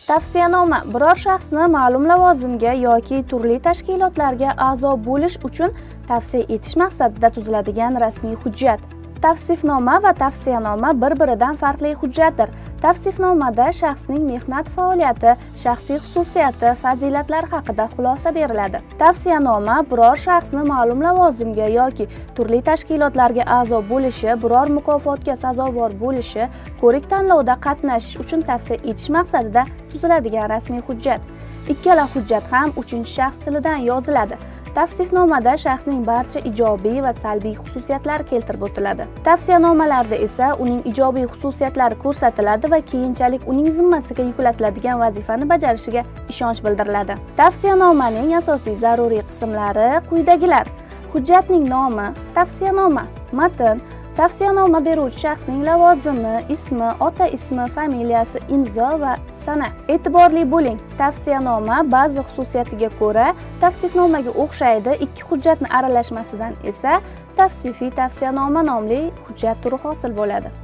Tavsiyanoma biror shaxsni ma'lum lavozimga yoki turli tashkilotlarga a'zo bo'lish uchun tavsiya etish maqsadida tuziladigan rasmiy hujjat. Tavsifnoma va tavsiyanoma bir-biridan farqli hujjatdir. Tavsifnomada shaxsning mehnat faoliyati, shaxsiy xususiyati, fazilatlari haqida xulosa beriladi. Tavsiyanoma biror shaxsni ma'lum lavozimga yoki turli tashkilotlarga a'zo bo'lishi, biror mukofotga sazovor bo'lishi, ko'rik tanlovda qatnashish uchun tavsiya etish maqsadida tuziladigan rasmiy hujjat. Ikkala hujjat ham uchinchi shaxs tilidan yoziladi. Tavsifnomada shaxsning barcha ijobiy va salbiy xususiyatlari keltirib o'tiladi. Tavsiyanomalarda esa uning ijobiy xususiyatlari ko'rsatiladi va keyinchalik uning zimmasiga yuklatiladigan vazifani bajarishiga ishonch bildiriladi. Tavsiyanomaning asosiy zaruriy qismlari quyidagilar: hujjatning nomi, tavsiyanoma, matn, tavsiyanoma beruvchi shaxsning lavozimi, ismi, ota ismi, familiyasi, imzo va sana. E'tiborli bo'ling, tavsiyanoma ba'zi xususiyatiga ko'ra tavsifnomaga o'xshaydi. Ikki hujjatni aralashmasidan esa tavsifiy tavsiyanoma nomli hujjat turi hosil bo'ladi.